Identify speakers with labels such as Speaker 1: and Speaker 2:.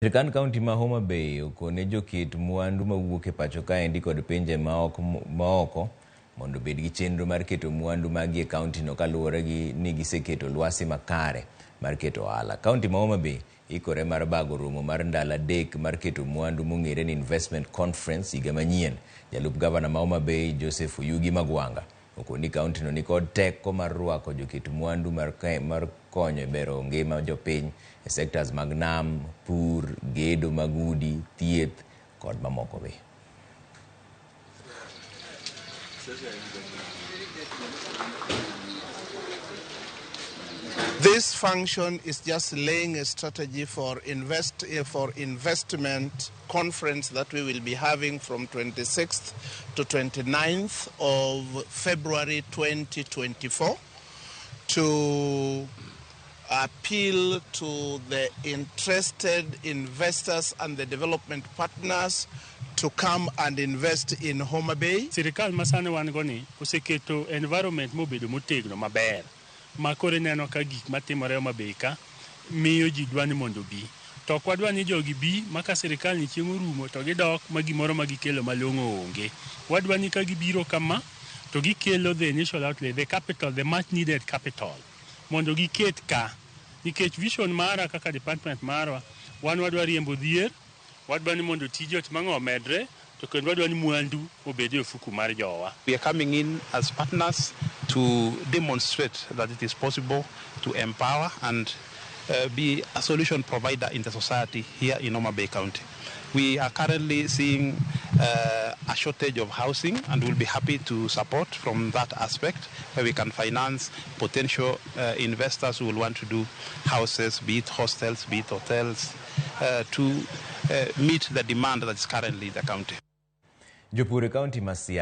Speaker 1: Sirkand kaunti ma Homa Bay okone joket mwandu mawuok e pacho kaendi kod pinje maoko mondo obed gi chenro mar keto mwandu maggi e kaunti no kaluwore gi ni giseketo lwasi makare mar keto ohala. Kaunti ma Homa Bay ikore mar bago romo mar ndalo 3 mar keto mwandu mong'ere ni Investment Conference higa manyien. Jalup gavana ma Homa Bay Joseph Oyugi Magwanga okoni kaunti no nikod teko mar rwako joket mwandu mar konyo e bero ngima jopiny e sectors mag nam, pur, gedo mag udi, thieth kod mamoko be.
Speaker 2: This function is just laying a strategy for investment conference that we will be having from 26th to 29th of February 2024 to appeal to the interested investors and the development partners to come and invest in Homa Bay.
Speaker 3: Sirikal masani wan go ni oseketo environment mobedo motegno maber ma koro ineno ka gik matimore Homa Bay ka miyo ji dwa ni mondo obi. To ok wadwa ni jogi bi ma ka sirikal ni chieng' orumo to gidok ma gimoro ma gikelo malong'o onge. Wadwa ni ka gibiro kama to gikelo the initial outlay, the capital, the much needed capital mondo giket ka. Nikech vision mara kaka department marwa, wan wadwa riembo dhier, wadwa ni mondo tije otim ang'o omedre, to kendo wadwa ni mwandu obed e ofuku mar jowa.
Speaker 4: We are coming in as partners to demonstrate that it is possible to empower and be a solution provider in the society here in Homa Bay County. We are currently seeing a shortage of housing, and we'll be happy to support from that aspect where we can finance potential investors who will want to do houses, be it hostels, be it hotels, to meet the demand that is currently in the county.
Speaker 1: Jopur e kaunti ma Siaya